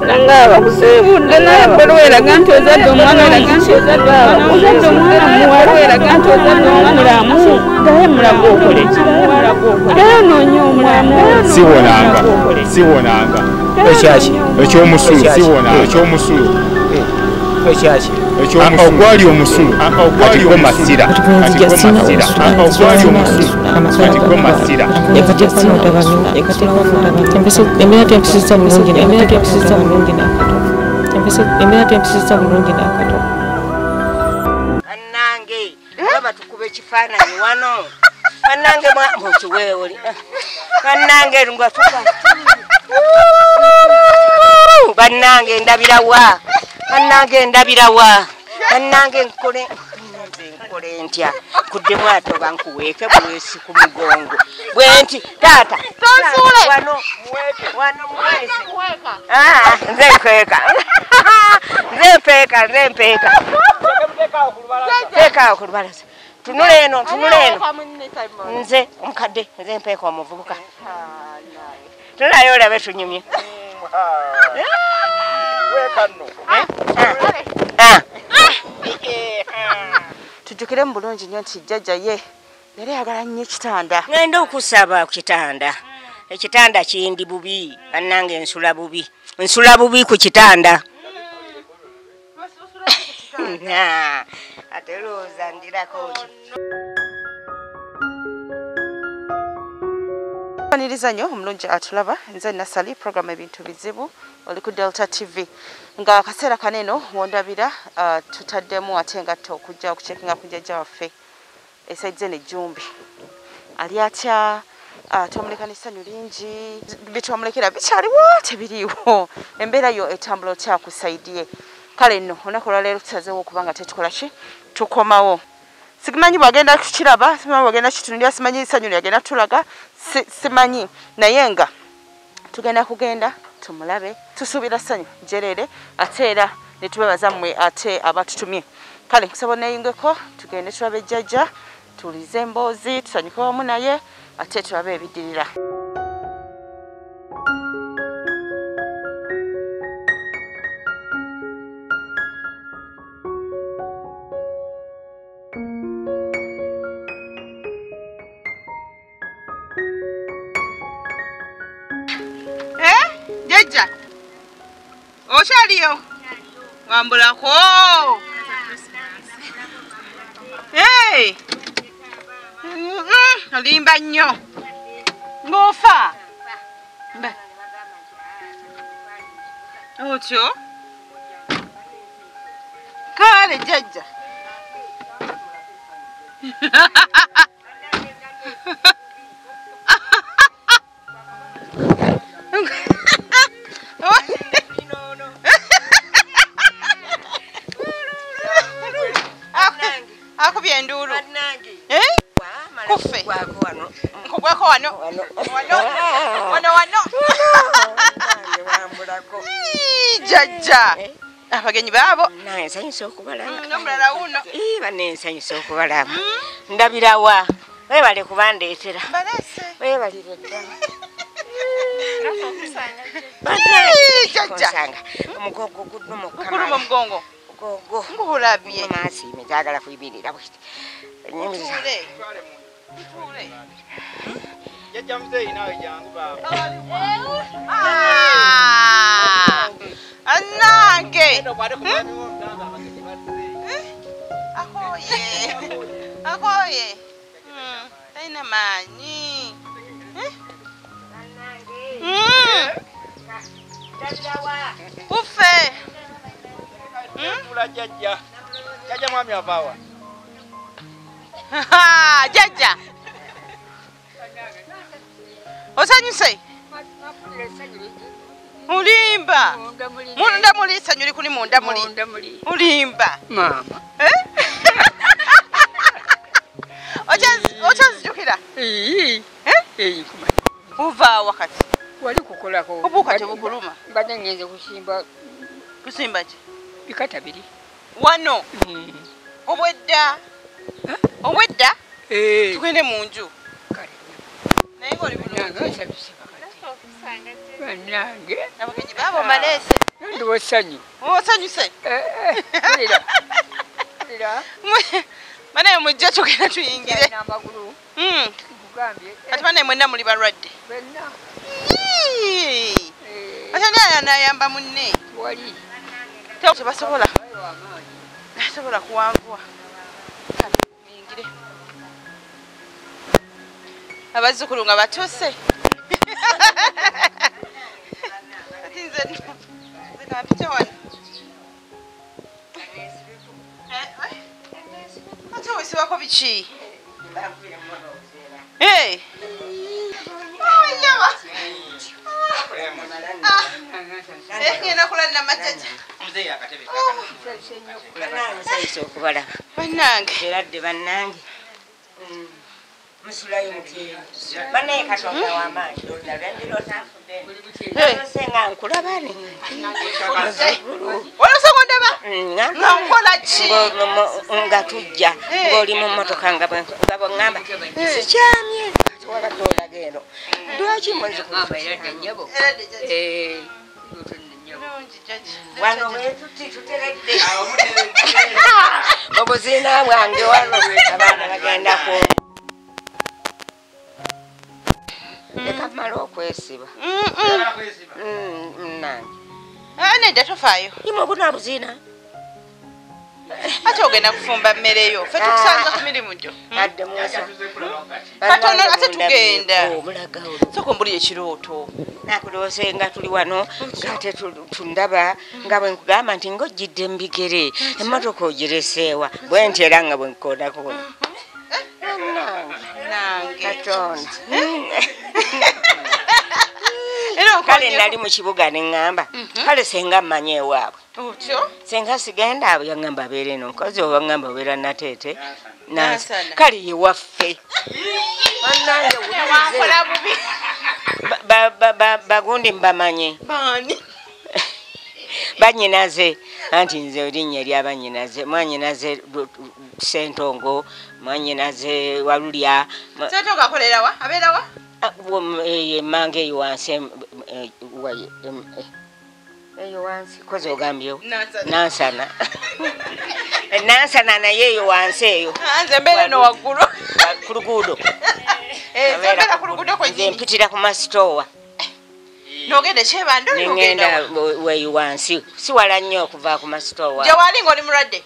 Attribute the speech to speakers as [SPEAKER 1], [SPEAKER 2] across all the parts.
[SPEAKER 1] Nanga bakusiibudde naye ebbaluwa nti ozadde omwana ozadde omwana muwala eraga nti ozadde omulamu ddayo mulago okole ki ddayo onoonye omwana
[SPEAKER 2] siwonanga siwonanga
[SPEAKER 3] ekyaki
[SPEAKER 2] ekyomusulo siwonanga ekyomusulo
[SPEAKER 3] ekyaki
[SPEAKER 2] ogwali omusulo kati gwo masira kati gwo masira ogwali omusulo kati gwo masira
[SPEAKER 4] embeera tempisizza bulungi embeera tempisizza bulungi n'akato embeera tempisizza bulungi n'akato.
[SPEAKER 5] Bannange baba tukuba ekifaananyi wano bannange mukiweewoli bannange nga tuba bannange ndabirawa bannange ndabirawa bannange nkole nkole ntya kuddemu ate oba nkuweeke buweesi ku mugongo bwe nti taata
[SPEAKER 1] tonsuule
[SPEAKER 5] wano wano muweesi nze nkweka nze mpeeka nze mpeeka teekaawo ku lubalaza tunula eno tunula eno nze omukadde nze mpeeka omuvubuka tunulayo olabe tunyumye.
[SPEAKER 6] Tujjukire mu bulungi nnyo nti jjajja ye yali ayagala nnyo ekitanda.
[SPEAKER 5] Ngenda okusaba ku kitanda. Ekitanda kindi bubi bannange nsula bubi nsula bubi ku kitanda. Ate lowooza ndirako ki.
[SPEAKER 6] Aniriza nnyo omulungi atulaba nze Nasali program ebintu bizibu oli ku Delta TV nga akaseera kaneno wondabira tutaddemu ate engatto okujja okucekinga ku jjajja waffe esaize ne Jjumbi ali atya twamuleka n'essanyu lingi bitwamulekera bikyaliwo tebiriiwo embeera yo etambula otya ku saidi ye kale nno olunaku olwaleero tusazeewo okuba nga tetukola ki tukomawo. Simanyi bwagenda kukiraba simanyi bwagenda kitunulira simanyi essanyu lyagenda tulaga simanyi naye nga tugenda kugenda tumulabe tusuubira ssanyu jerere ate era ne tubebaza mmwe ate abatutumye. Kale nkusaba neeyungeko tugende tulabe jjajja tuwulize emboozi tusanyuke wamu naye ate tulabe ebiddirira. Jjajja okyaliyo wambulako olimba nnyo ng'ofa otyo kale jjajja akubye enduulu kuffe nkugwako wano wano wano jjajja abagenyi baabo
[SPEAKER 5] nsanyusa okubalaba
[SPEAKER 6] n'omulala wuno
[SPEAKER 5] banne nsanyusa okubalaba ndabirawa weebale kubandeetera weebalire ddala
[SPEAKER 6] jjajja
[SPEAKER 5] omugongo gudduma
[SPEAKER 6] guluma omugongo
[SPEAKER 5] mugongo
[SPEAKER 6] ngulabye
[SPEAKER 5] maasiime njagala kuyimirira bwiti
[SPEAKER 3] Jjajja muzeeyi naawe jangu baaba.
[SPEAKER 6] Annange akoye akoye talina maanyi kuffe
[SPEAKER 3] jjajja jjajja mwami avaawa
[SPEAKER 6] jjajja osanyuse olimba munda muli essanyu likuli munda muli olimba
[SPEAKER 1] maama
[SPEAKER 6] okyazijjukira ovaawa kati
[SPEAKER 1] wali kukolako
[SPEAKER 6] obuuka tebukuluma
[SPEAKER 1] mbadde ngenze kusimba
[SPEAKER 6] kusimba ki
[SPEAKER 1] bikata biri
[SPEAKER 6] wano obwedda obwedda tugende mu nju naye ng'oli bulungi
[SPEAKER 1] bannange
[SPEAKER 6] abagenyi baabo mbaleese.
[SPEAKER 7] Ndi wasanyu.
[SPEAKER 6] Osanyuse.
[SPEAKER 7] Mpulira. Mpulira.
[SPEAKER 6] Banaye mujja tugenda tuyingire.
[SPEAKER 7] Amagulu. Nkugambye.
[SPEAKER 6] Ate banaye mwenna muli balwadde.
[SPEAKER 7] Bwenna.
[SPEAKER 6] Ate naye anayamba munne.
[SPEAKER 7] Wali.
[SPEAKER 6] Tebasobola. Tasobola kuwanguwa. Muyingire. Abazzukulu nga batuuse. Ati nze kampite wano. Ate weesibako biki? Hey! Oh, ngenda kulanda majjajja.
[SPEAKER 5] Nsanyuse okubalaba.
[SPEAKER 6] Bannange.
[SPEAKER 5] Eradde bannange. Musulayo mukeera. Bannaye Katonda w'amaanyi. Nalose nga nkulaba ne.
[SPEAKER 6] Walose ng'ondaba? Nga nkola ki?
[SPEAKER 5] Nga tujja ng'oli mu mmotoka nga bwe ŋŋamba sikyamye. Wabadde olaga eno. Lwaki muzzukulu? Wano wetuti tuteredde. Obuziina bwange wano abaana bagenda ku. Leka mmale okwesiba. Nange.
[SPEAKER 6] Nedda tofaayo.
[SPEAKER 5] Imwe obuna buziina.
[SPEAKER 6] Ate ogenda kufumba mmere yo. Ffe tukusanze ku mirimu gyo.
[SPEAKER 5] Adde mwesa.
[SPEAKER 6] Katono ate tugenda. Sooka ombulire ekirooto.
[SPEAKER 5] Nakuloose nga tuli wano ng'ate tundaba nga bwe nkugamba nti ng'ojjidde mu bigere emmotoka ogireseewa bwe nti era nga bwe nkoonako.
[SPEAKER 6] Nange.
[SPEAKER 5] Katonda. Kale nali mu kibuga ne ŋŋamba kale senga mmanyi ewaabwe.
[SPEAKER 6] Otyo?
[SPEAKER 5] Senga sigenda abo yaŋŋamba abeera eno nkozi oba ŋŋamba obeera Nateete. Nansana. Kale ye waffe. Bannange
[SPEAKER 6] wankola bubi.
[SPEAKER 5] Bagundi mbamanye.
[SPEAKER 6] Baani?
[SPEAKER 5] Bannyinaze anti nze erinnya erya bannyinaze. Mwannyinaze Ssentongo, mwannyinaze Walulya.
[SPEAKER 6] Ssentongo akolera wa? Abeera wa?
[SPEAKER 5] Eyo emmanga eyo wansi eyo wansi kozi ogambyewo Nansana. Nansana naye eyo wansi eyo.
[SPEAKER 6] Nze mbeera eno waggulu.
[SPEAKER 5] Ku luguudo.
[SPEAKER 6] Nze mbeera ku luguudo kwennyini.
[SPEAKER 5] Nze mpitira ku masitoowa.
[SPEAKER 6] N'ogenda Kyebando
[SPEAKER 5] n'ogenda weeyo wansi si wala nnyo okuva ku masitoowa.
[SPEAKER 6] Gye wali ng'oli mulwadde?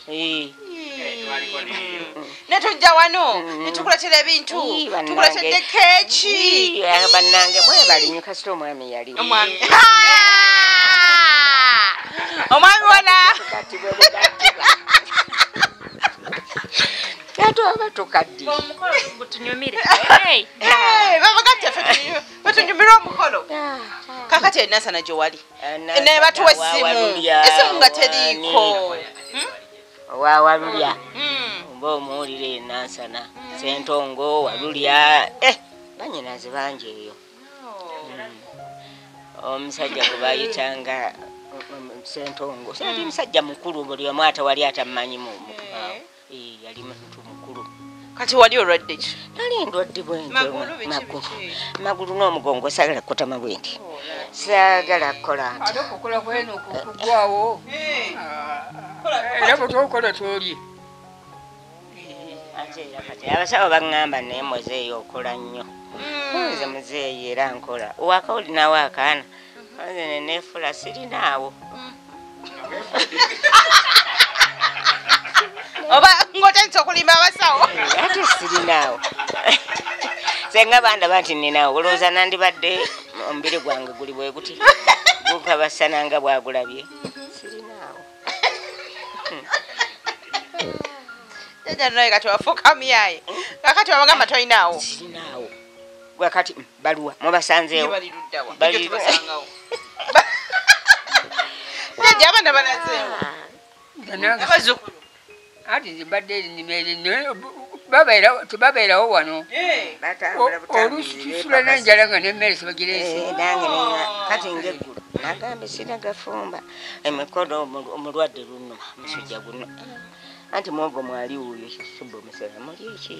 [SPEAKER 6] Ne tujja wano ne tukuleetera ebintu tukuleetedde keeki.
[SPEAKER 5] Bannange mwebale nnyo kasita omwami yaliwo.
[SPEAKER 6] Omwami. Omwami wana.
[SPEAKER 5] Ate oba tukaddiye.
[SPEAKER 1] Omukolo gutunyumire.
[SPEAKER 6] Babagatte ffe tunyumire omukolo. Kakati e Nansana gye wali. Naye batuwa essimu. Essimu nga teriiko.
[SPEAKER 5] Owa Walulya. Oba omuwulire e Nansana. Ssentongo, Walulya. Bannyinaze bangi eyo. Omusajja gwe bayitanga Ssentongo. Yali musajja mukulu buli omu atawali atammanyi mu. Yali muntu mukulu.
[SPEAKER 6] Kati wali olwadde ki?
[SPEAKER 5] Nali ndwadde bwe ntyo. Magulu n'omugongo saagala kukotama bwe nti. Saagala kukola nti.
[SPEAKER 7] Ate okukola kweno kugwawo. Era bwe tokola tolye.
[SPEAKER 5] Ate era kati abasawo baŋŋamba naye muzeeyi okola nnyo. Nze muzeeyi era nkola. Owaka olinawo akaana. Nze ne neefula sirinaawo.
[SPEAKER 6] Oba ng'otandise okulimba abasawo.
[SPEAKER 5] Ate sirinaawo. Senga bandaba nti nninawo olowooza nandibadde omubiri gwange guli bwe guti. Gukabasana nga bwagulabye. Sirinaawo.
[SPEAKER 6] Jjajja naye kati wafuuka muyaye. Kakati wabagamba tolinaawo.
[SPEAKER 5] Sirinaawo. Gwe kati baluwa mubasanzeewo.
[SPEAKER 6] Bali ludda wa? Bulijjo tubasangawo. Jjajja abaana balazeewo. Abazzukulu.
[SPEAKER 7] Anti nze mbadde tebabeerawo wano. Oluusi tusula n'enjala nga n'emmere tebagireese.
[SPEAKER 5] Nange kati ng'eggulo nagambye sinagafumba emikono omulwadde lunnuma musujja guno. Anti muwogo mwali wuuyo kisuba omusana muli ekyo.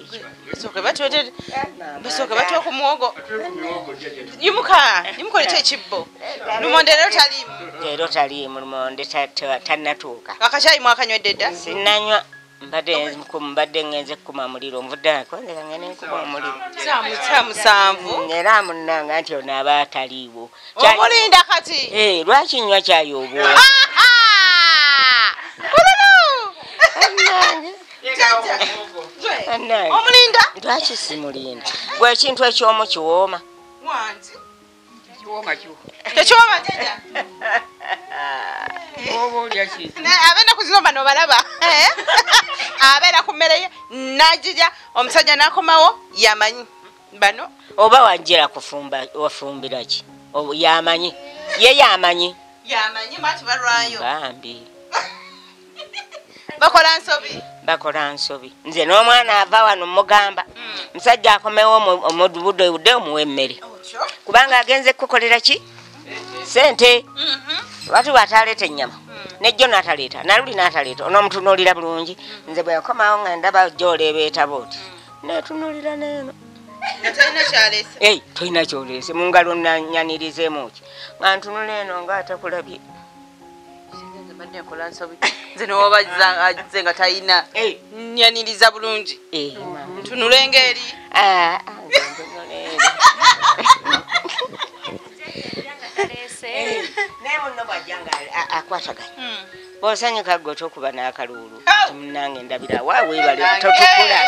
[SPEAKER 6] Basooke batwe ku muwogo. Yimuka, yimuka olete ekibbo. Lumonde leero taliimu.
[SPEAKER 5] Leero taliimu lumonde tannatuuka.
[SPEAKER 6] Akacaayi mwakanywedde dda?
[SPEAKER 5] Sinnanywa. Mbadde ngenze kukuma muliro nvudde nkonzera ngende nkuma omuliro.
[SPEAKER 6] Saa 7.
[SPEAKER 5] Era munnange anti ono aba ataliiwo.
[SPEAKER 6] Omulinda kati?
[SPEAKER 5] Lwaki nnywa caayi obwo?
[SPEAKER 6] Omulinda?
[SPEAKER 5] Lwaki simulinda? Gwe ekintu ekyomu kiwooma.
[SPEAKER 6] Wangi.
[SPEAKER 7] Kiwooma kiwo.
[SPEAKER 6] Tekiwooma jjajja? Ab'ennaku zino bano balaba. Abeera ku mmere ye n'agirya omusajja n'akomawo yamanyi bano.
[SPEAKER 5] Oba wanjira kufumba wafumbira ki? Yamanyi. Ye yamanyi.
[SPEAKER 6] Yamanyi mwati balwayo.
[SPEAKER 5] Bambi.
[SPEAKER 6] Bakola nsobi.
[SPEAKER 5] Bakola nsobi. Nze n'omwana ava wano mugamba. Musajja akomewo omudde budde omuwe emmere. Kubanga agenze kukukolera ki? Sente. Watu bataleeta ennyama. Nejjo n'ataleeta, naluli n'ataleeta. Onoomutunuulira bulungi. Nze bwe yakomawo nga ndaba gy'oleebeeta bw'oti. Neetunuulira n'eno.
[SPEAKER 6] Nga tolina ky'aleese.
[SPEAKER 5] Tolina ky'oleese. Mu ngalo nnyanirizeemu ki? Nga ntunula eno ng'atakulabye.
[SPEAKER 6] Nze nkola nsobi. Nze n'oba azze nga talina. Nnyaniriza bulungi. Ntunule ng'eri.
[SPEAKER 5] Nze ntunula eri. Naye munno bw'ajja nga akwataganya. Bw'osanyuka ggwe tokuba n'akaluulu. Munnange ndabira wa weebale totukula.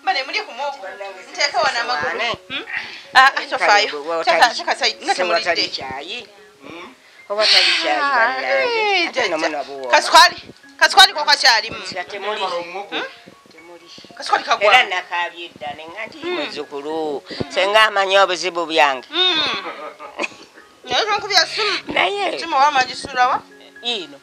[SPEAKER 6] Bale muli ku muwogo. Nteeka wano amagulu. Tofaayo. Nga temulidde.
[SPEAKER 5] Kyayi. Owatali kyayi bannange. Ate nno muno buwooma.
[SPEAKER 6] Kasukaali ko kakyalimu.
[SPEAKER 5] Temuli.
[SPEAKER 6] Kasukaali kagwa.
[SPEAKER 5] Era nakaabye dda ne nga nti muzzukulu senga amanyi obuzibu byange.
[SPEAKER 6] Naye tonkubya ssimu.
[SPEAKER 5] Naye.
[SPEAKER 6] Ssimu wama gisulawa?
[SPEAKER 5] Ino.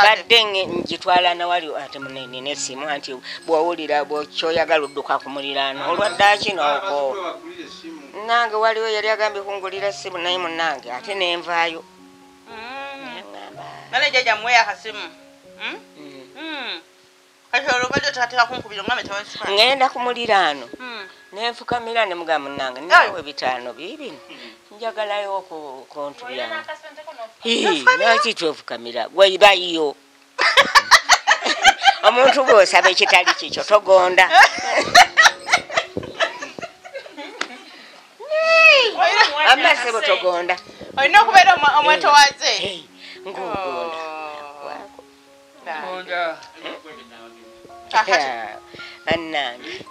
[SPEAKER 6] Badde
[SPEAKER 5] ngitwala nawali ate munene n'essimu anti bw'owulira bw'okyoyagala odduka ku muliraano olwadde kino okwo. Nange waliwo yali agambye kungulira essimu naye munnange ate ne nvaayo.
[SPEAKER 6] Nale jjajja muwe akasimu. Kati olwo obadde oteekateeka kunkubira oŋŋambe tewasukali.
[SPEAKER 5] Ŋŋenda ku muliraano ne nfukamira ne mugamba munnange naawe 5 biibino. Njagalayo ku kontu yange. Lwaki twefukamira? Gwe bayiyo. Omuntu bw'osaba ekitali kikyo togonda. Amase bwe togonda.
[SPEAKER 6] Olina okubeera omwetowaze.
[SPEAKER 5] Ng'ogonda. Bannange.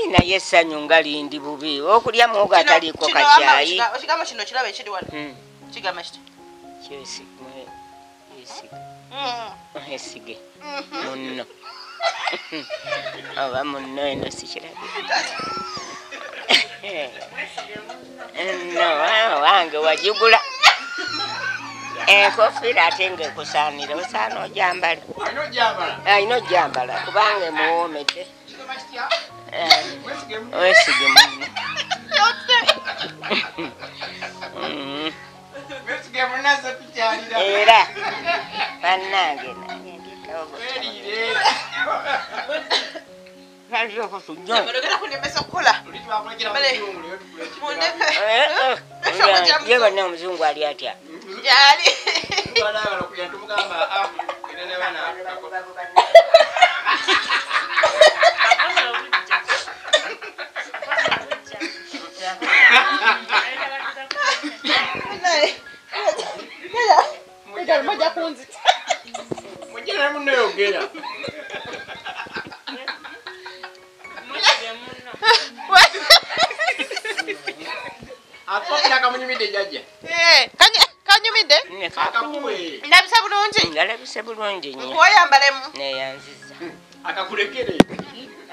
[SPEAKER 5] Naye essanyu nga lindi bubi. Okulya muwogo ataliiko kakyayi.
[SPEAKER 6] Ekigambo kino kiraba ekiri wano. Kigamba kiti?
[SPEAKER 5] Mwesige munno. Oba munno eno sikirabye. No, wange wagigula. Enkofiira ate ng'ekusaanira osaana ogyambala. Alina ogyambala kubanga emuwoomedde. Wesige munno. Era bannange nange ye banna omuzungu ali atya?
[SPEAKER 6] Gyali. Kanyumidde? Ndabise bulungi?
[SPEAKER 5] Ndabise bulungi nnyo.
[SPEAKER 6] Nkuwayambalemu?
[SPEAKER 5] Neeyanzizza.
[SPEAKER 2] Akakulekere.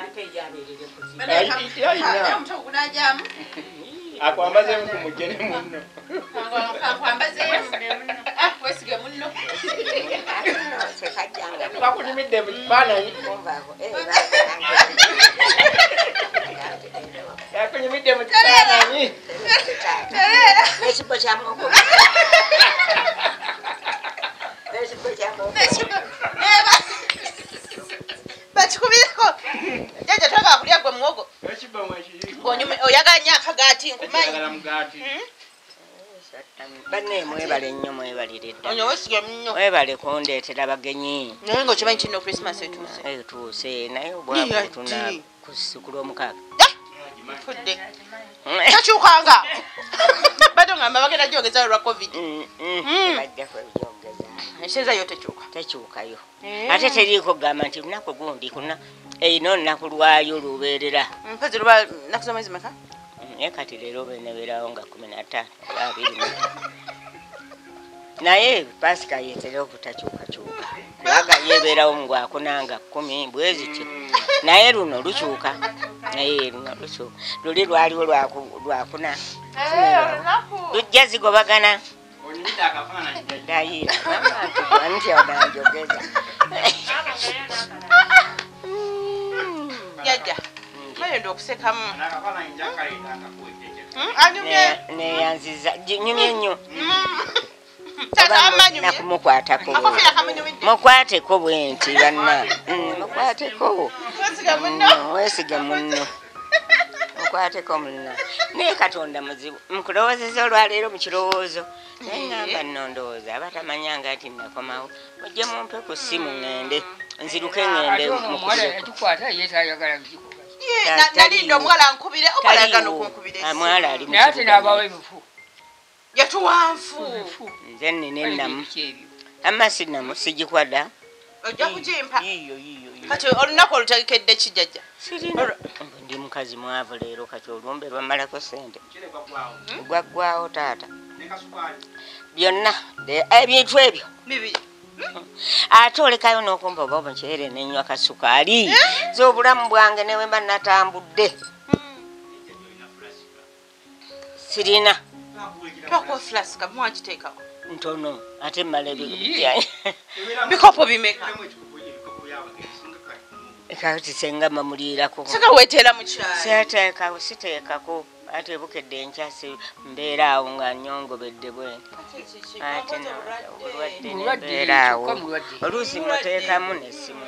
[SPEAKER 5] Ate yabeerere kuzibu.
[SPEAKER 6] Omutwe gunajjamu.
[SPEAKER 2] Akwambazeemu ku mugere munno.
[SPEAKER 6] Akwambazeemu. Wesige munno.
[SPEAKER 2] Bakunyumidde mu kifaananyi. Yakunyumidde mu kifaananyi.
[SPEAKER 5] Ekibbo kya muwogo.
[SPEAKER 6] Bakikubireko. Jjajja toyagala kulya gwe muwogo. Oyagala nnyo akagaati nkumanyi.
[SPEAKER 5] Banne mwebale nnyo mwebalire ddala.
[SPEAKER 6] Ono weesige nnyo.
[SPEAKER 5] Mwebale kundeetera bagenyi.
[SPEAKER 6] Naye ng'okimanyi kino Christmas etuuse.
[SPEAKER 5] Etuuse naye obwavu tuna ku Lwomukaaga.
[SPEAKER 6] Nfudde. Takyukanga. Badde ngamba bagenda gyongezayo lwa COVID.
[SPEAKER 5] Bajja kweyongeza.
[SPEAKER 6] Enseeza yo tekyuka.
[SPEAKER 5] Tekyukayo. Ate teriiko kugamba nti lunaku gundi kuna erina olunaku lwayo lubeerera.
[SPEAKER 6] Mpozzi luba nnaku z'omwezi meka?
[SPEAKER 5] Naye kati leero benebeerawo nga 15 oba 25. Naye Pasika yeetera obutakyukakyuka. Kubanga yeebeerawo mu Gwakuna nga 10 bwe zityo. Naye luno lukyuka. Naye luno lukyuka. Luli lwaliwo Lwakuna. Lujja zigobagana. Ndayira. Nti onanjogeza.
[SPEAKER 6] Jjajja. Mweyenda okusekamu. Anyumye.
[SPEAKER 5] Neyanziza. Nyumye nnyo.
[SPEAKER 6] Taata anyumye.
[SPEAKER 5] Nakumukwatako. Mukwateko bwe nti banna. Mukwateko.
[SPEAKER 6] Wesiga munno.
[SPEAKER 5] Wesiga munno. Mukwateko munno. Naye Katonda muzibu. Nkulowoozezza olwaleero mu kirowoozo. Naye ngamba nno ndowooza abatamanyanga nti nakomawo. Mujje mumpe ku ssimu ŋŋende. Nziruke ŋŋende mukubireko.
[SPEAKER 7] Tukwata ye tayagala bikikola.
[SPEAKER 6] Nalinda omuwala ankubire, omuwala ayagala okunkubira essimu.
[SPEAKER 5] Omuwala ali mu
[SPEAKER 7] Naye ate
[SPEAKER 5] kibuga.
[SPEAKER 7] n'abawa ebifu.
[SPEAKER 6] Yatuwa nfu.
[SPEAKER 5] Nze nnina ennamu. Amma sinnamu sigikwada.
[SPEAKER 6] Ojja kugimpa.
[SPEAKER 5] Yiiyo yiiyo.
[SPEAKER 6] Kati olunaku olutegekedde ki jjajja?
[SPEAKER 5] Sirina. Ndi mukazi mwavu leero kati olumbe lwammalako ssente. Gwaggwawo taata. Byonna ebintu ebyo.
[SPEAKER 6] Bibiri.
[SPEAKER 5] Ate olekayo n'okumpa oba omuceere n'enywa kasukaali. Nze obulamu bwange ne bwe mba natambudde. Sirina.
[SPEAKER 6] Twakuwa flasika mwagiteekawo.
[SPEAKER 5] Ntono ate mmala ebyo.
[SPEAKER 6] Bikopo bimeka?
[SPEAKER 5] Kati senga mamuliirako.
[SPEAKER 6] Senga weeteera mu kyayi.
[SPEAKER 5] Siteekako siteekako ate bukedde enkya mbeera awo nga nnyongobedde bwe nti. Ate obulwadde ne mbeera awo. Oluusi muteekamu n'essimu.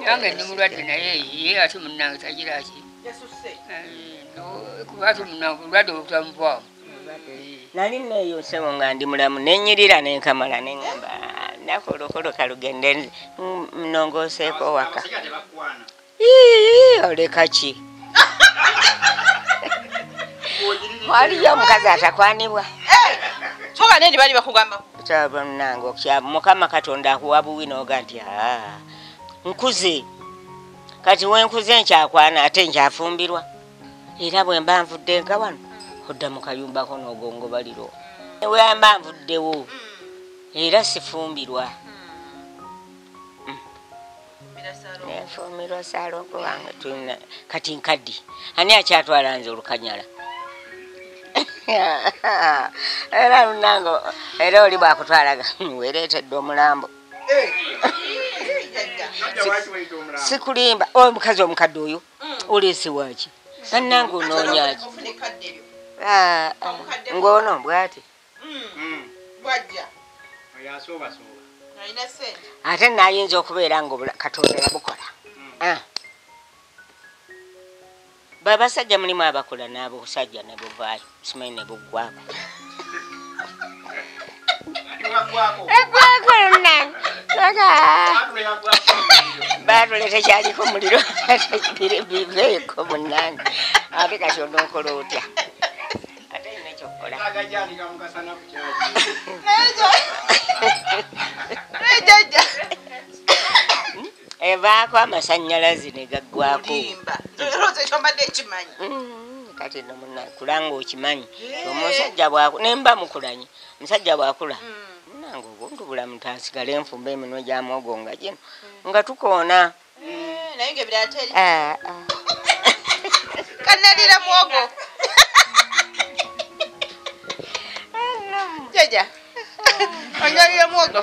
[SPEAKER 7] Nange ndi mulwadde naye ye ate munnange tagira ki. Kuba ate munnange obulwadde obutamuvaamu.
[SPEAKER 5] Nali nneeyo ssebo nga ndi mulamu ne nnyirira ne nkamala ne ŋŋamba nakolokolo kalugende nnongooseeko waka. Ii oleka ki? Waliyo omukazi atakwanibwa.
[SPEAKER 6] Soka nedi bali bakugamba.
[SPEAKER 5] Munnange okya Mukama Katonda akuwa buwi n'oga nti nkuze. Kati we nkuze nkyakwana ate nkyafumbirwa. Era bwe mba nvudde nka wano odda mu kayumbako n'ogongobaliro. We mba nvuddewo era sifumbirwa. Nenfumbirwa Ssaalongo wange tulina kati nkaddi. Ani akyatwala nze olukanyala? Era munnange era oli bw'akutwalaga weereetedde omulambo. Sikulimba omukazi omukadde oyo oleese waaki? Bannange onoonya ki? Ng'ono bw'ati. Ate nnaayinza okubeera nga Katonda yabukola. Babasajja mulimu abakola n'abusajja ne buvaayo simanyi ne buggwako. Eggwako munnange. Baatule tekyaliko muliro biveeko munnange. Ate kati onookola otya? Ate olina ekyokukola. Evaako amasannyalaze ne gaggwako. Kati nno munnange kulanga okimanyi. Omusajja bw'akula ne mba mukulanye. Omusajja bw'akula munnange obuntu bulamu tansigale nfumba eminwe gya muwogo nga gino nga tukoona.
[SPEAKER 6] Naye ng'ebirala teri. Kannalira muwogo. Jjajja. Onyalira muwogo.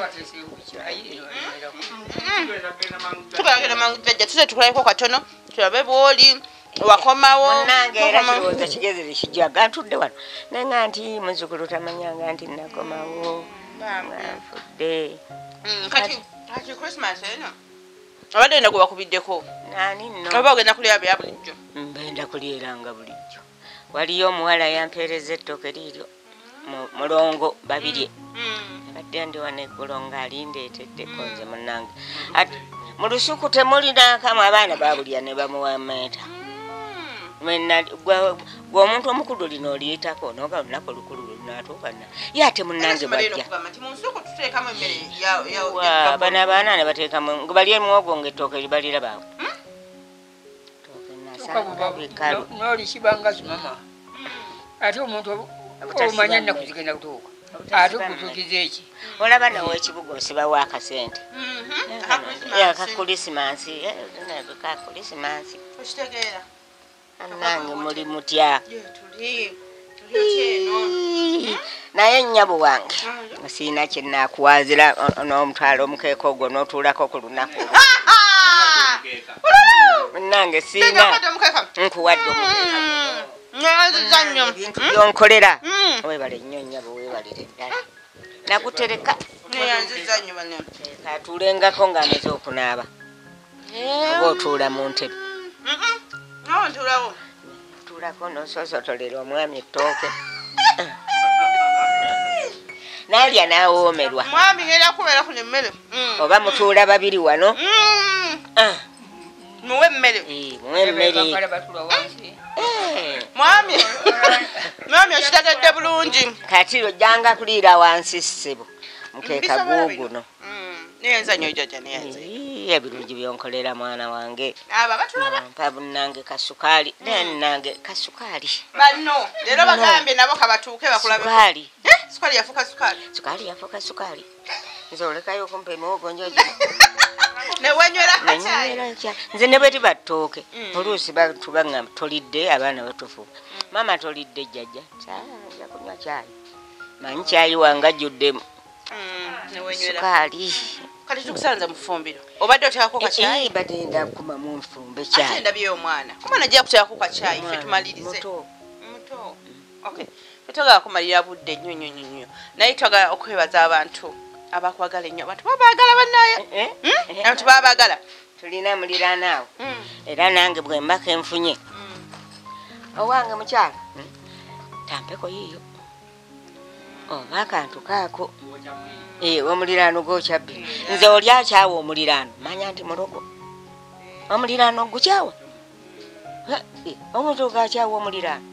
[SPEAKER 6] Tukalagenda mangu jjajja tuze tukulabeko katono tulabe bw'oli wakomawo.
[SPEAKER 5] Munnange era kirowoozo kigezi tekijja ntudde wano naye nga nti muzzukulu tamanyanga nti nakomawo nga nfudde.
[SPEAKER 6] Kati Ati Christmas eno. Abadde enda gwe
[SPEAKER 5] Nani nno?
[SPEAKER 6] Oba ogenda kulya bya bulijjo.
[SPEAKER 5] Mbenda kulyeranga bulijjo. Waliyo omuwala yampeereza ettooke liiryo. Mulongo babirye. Abadde ndi wano eggulo ng'alindeeteddeko nze munnange. Mu lusuku temulina akamu abaana baabulya ne bamuwa mmeeta. Gwe omuntu omukulu lino oliyitako noga olunaku olukulu lunaatuuka ye ate munnange bajja. Bano abaana ne bateekamu nga balya muwogo ng'ettooke libalirabaawo.
[SPEAKER 7] N'olisibanga mama. Ate omuntu omanya ennaku zigenda kutuuka. Ate okutuukiza eki?
[SPEAKER 5] Olaba nawe ekibuga osibawo akasente. Aka Christmas, ka Christmas.
[SPEAKER 6] Okitegeera.
[SPEAKER 5] Nange muli mutya. Naye nnyabo wange sirina kye nnaakuwaazira n'omutwalo omukeeka ogwo n'otuulako ku lunaku. Munnange sirina nkuwadde omukeeka. Ebintu byonkolera. Weebale nnyo nnyabo, weebalire ddala. Nakutereka. Atuulengako ng'amaze okunaaba. Oba otuula mu ntebe. Otuulako n'osoosotolera omwami ettooke. N'alya n'awoomerwa.
[SPEAKER 6] Mwami ngenda kubeera kuno emmere.
[SPEAKER 5] Oba mutuula babiri wano.
[SPEAKER 6] Muwe emmere.
[SPEAKER 5] Muwe emmere.
[SPEAKER 6] Mwami. Mwami okitegedde bulungi.
[SPEAKER 5] Kati ojjanga kuliira wansi ssebo. Mukeeka guuguno.
[SPEAKER 6] Neyenza nnyo jjajja neyenza.
[SPEAKER 5] Ebirungi byonkolera mwana wange.
[SPEAKER 6] Abo abatulaba.
[SPEAKER 5] Mpa munnange kasukaali. Nannange kasukaali.
[SPEAKER 6] Banno leero bagambye nabo kabatuuke bakulabe.
[SPEAKER 5] Sukaali.
[SPEAKER 6] Sukaali yafuuka sukaali.
[SPEAKER 5] Sukaali yafuuka sukaali. Nze olekayo okumpa emiwogo njogi.
[SPEAKER 6] Ne wenywera kacaayi.
[SPEAKER 5] Nze ne bwe tuba ttooke. Oluusi tubangamba tolidde abaana batufuuka. Maama tolidde jjajja. Nja kunywa caayi. Manyi caayi wange ajjuddemu. Sukaali.
[SPEAKER 6] Kati tukusanze mu ffumbiro. Obadde oteekako kacaayi?
[SPEAKER 5] Mbadde nda kumamu nfumbe caayi.
[SPEAKER 6] Ate ndabye omwana. Omwana ajja kuteekako kacaayi ffe tumalirize.
[SPEAKER 5] Muto.
[SPEAKER 6] Muto. Okay. Tetwagala kumalira budde nnyo nnyo nnyo. Naye twagala okwebaza abantu abakwagala ennyo. Abantu babaagala bannaye. Abantu babaagala.
[SPEAKER 5] Tulina muliraano awo. Era nange bwe mbako enfunye. Owange mukyala. Tampeko yiiyo. Oba akantu kaako. Omuliraano gwokya bbiri. Nze oli akyawa omuliraano. Manya nti mulogo. Omuliraano gukyawa. Omuntu ogakyawa omuliraano.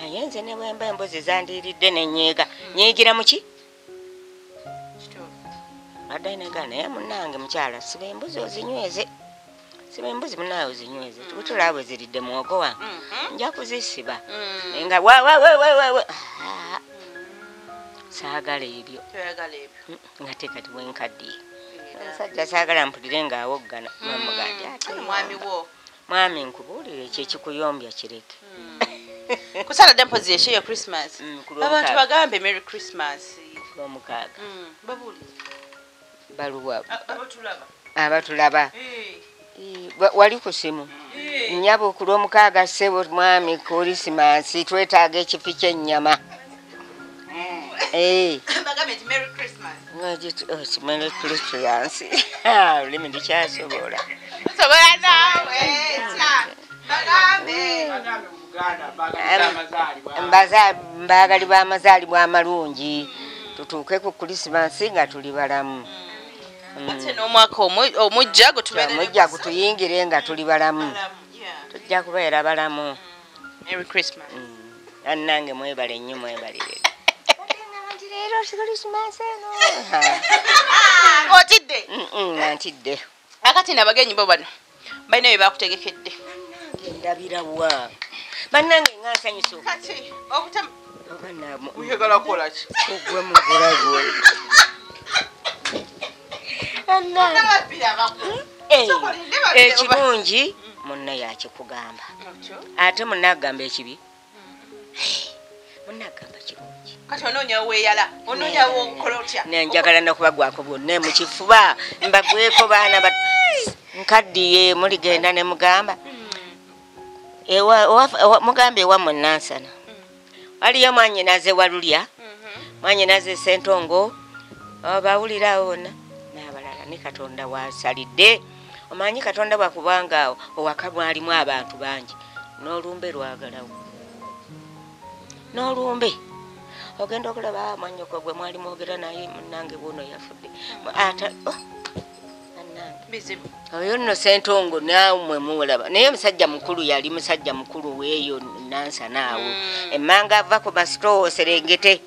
[SPEAKER 5] Naye nze ne bwe mba embuzi zandiiridde ne nnyiiga. Nnyiigira mu ki? Badde nega naye munnange mukyala siba embuzi ozinyweze. Siba embuzi munnaawe ozinyweze. Tukutulaba bwe ziridde muwogo wange. Nja kuzisiba. Nga wa wa wa wa. Saagala ebyo.
[SPEAKER 6] Toyagala ebyo.
[SPEAKER 5] Nga te kati bwe nkaddiye. Omusajja saagala mpulire ng'awoggana. Mwamugambye ate
[SPEAKER 6] mwami wo.
[SPEAKER 5] Mwami nkubuulire ekyo ekikuyombya kireke.
[SPEAKER 6] Kusala mpozzi ekyo ya Christmas. Abantu bagambe Merry Christmas.
[SPEAKER 5] Omukaaga.
[SPEAKER 6] Babuulire.
[SPEAKER 5] Baluwa.
[SPEAKER 6] Abatulaba.
[SPEAKER 5] Abatulaba. Wali ku ssimu. Nnyabo ku lw'omukaaga ssebo mwami Christmas twetaaga ekifi ky'ennyama.
[SPEAKER 6] Bagambe nti Merry Christmas.
[SPEAKER 5] Merry Christmas. Olulimi ndikyasobola.
[SPEAKER 6] Sobola naawe. Bagambe.
[SPEAKER 5] Mbaagali b'amazaalibwa amalungi. Tutuuke ku Christmas nga tuli balamu.
[SPEAKER 6] Ate n'omwaka omujja
[SPEAKER 5] omujja gutuyingire nga tuli balamu. Tujja kubeera balamu.
[SPEAKER 6] Merry Christmas.
[SPEAKER 5] Annange mwebale nnyo mwebalire. Leero Christmas eno.
[SPEAKER 6] Otidde?
[SPEAKER 5] Nga ntidde.
[SPEAKER 6] Akati n'abagenyi bo bano balina bye bakutegekedde.
[SPEAKER 5] Ndabira wa. Bannange nga nsanyusa.
[SPEAKER 6] Kati okutema oyagala kukola ki?
[SPEAKER 5] Ogwe mugulagwe. Ekirungi munna yakikugamba. Ate munna agamba ekibi. Munna agamba kirungi.
[SPEAKER 6] Kati onoonya weeyala, onoonya w'okukola otya?
[SPEAKER 5] Njagala n'okubagwako bwonna mu kifuba mbagweko baana nkaddiye muligenda ne mugamba. Mugambe ewammwe Nansana. Waliyo mwannyinaze Walulya, mwannyinaze Ssentongo, bawulira awo bonna n'abalala. Ne Katonda wasalidde. Omanyi Katonda bwakubanga owaka mwalimu abantu bangi n'olumbe lwagalawo. N'olumbe ogenda okulaba mwannyoko gwe mwali mwogera naye munnange bwono yafudde. Ata bannange.
[SPEAKER 6] Bizibu.
[SPEAKER 5] Oyo nno Ssentongo nammwe mulaba. Naye musajja mukulu, yali musajja mukulu weeyo Nansana awo. Emmanga ava ku masitoowo Serengete.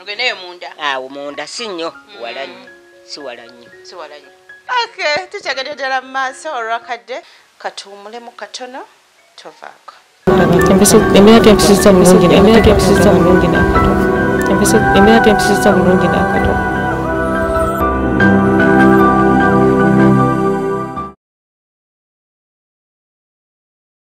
[SPEAKER 6] Ogendeyo munda.
[SPEAKER 5] Awo munda si nnyo, wala nnyo. Si wala nnyo.
[SPEAKER 6] Si wala nnyo. Okay, tukyagenda ddala mu maaso olwakadde katuwummulemu katono tovaako.
[SPEAKER 4] Embeera tempisizza bulungi, embeera tempisizza bulungi n'akatono. Embeera tempisizza bulungi n'akatono.